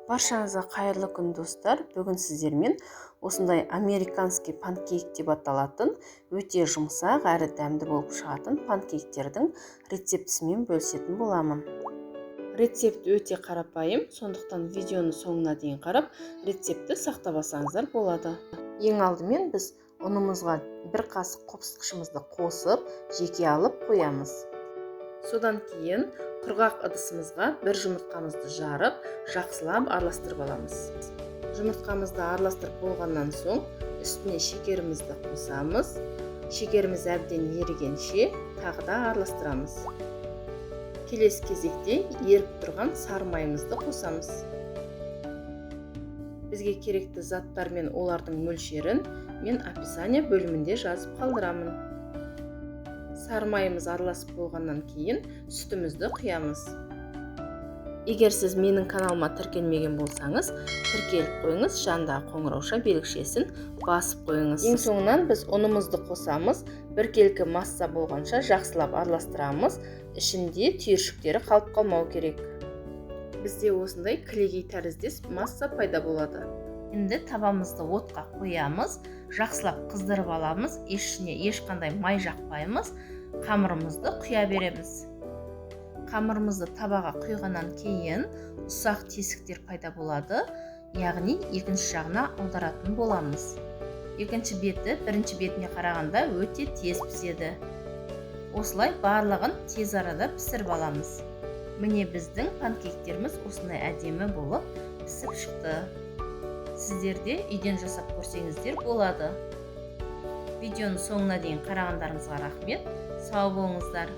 Баршаңызға қайырлы күн, достар! Бүгін сіздермен осындай американский панкейк деп аталатын, өте жұмсақ әрі дәмді болып шығатын панкейктердің рецептісімен бөлісетін боламын. Рецепт өте қарапайым, сондықтан видеоны соңына дейін қарап, рецептті сақтап алсаңыздар болады. Ең алдымен біз ұнымызға бір қасық қопсытқышымызды қосып, жеке алып қоямыз. Содан кейін құрғақ ыдысымызға бір жұмыртқамызды жарып, жақсылап араластырып аламыз. Жұмыртқамызды араластырып болғаннан соң, үстіне шекерімізді қосамыз. Шекеріміз әбден ерігенше тағы да араластырамыз. Келесі кезекте еріп тұрған сары майымызды қосамыз. Бізге керекті заттар мен олардың мөлшерін мен описание бөлімінде жазып қалдырамын. Сары майымыз араласып болғаннан кейін, сүтімізді құямыз. Егер сіз менің каналыма тіркелмеген болсаңыз, тіркеліп қойыңыз, жанындағы қоңырауша белгішесін басып қойыңыз. Ең соңынан біз ұнымызды қосамыз. Біркелкі масса болғанша жақсылап араластырамыз. Ішінде түйіршіктері қалып қалмау керек. Бізде осындай кілегей тәріздес масса пайда болады. Енді табамызды отқа қоямыз, жақсылап қыздырып аламыз. Ішіне ешқандай май жақпаймыз. Қамырымызды құя береміз. Қамырымызды табаға құйғаннан кейін, ұсақ тесіктер пайда болады, яғни екінші жағына аударатын боламыз. Екінші беті бірінші бетіне қарағанда өте тез піседі. Осылай барлығын тез арада пісіріп аламыз. Міне, біздің панкейктеріміз осындай әдемі болып пісіп шықты. Сіздер де үйден жасап көрсеңіздер болады. Видеоның соңына дейін қарағандарыңызға рахмет. Сау болыңыздар!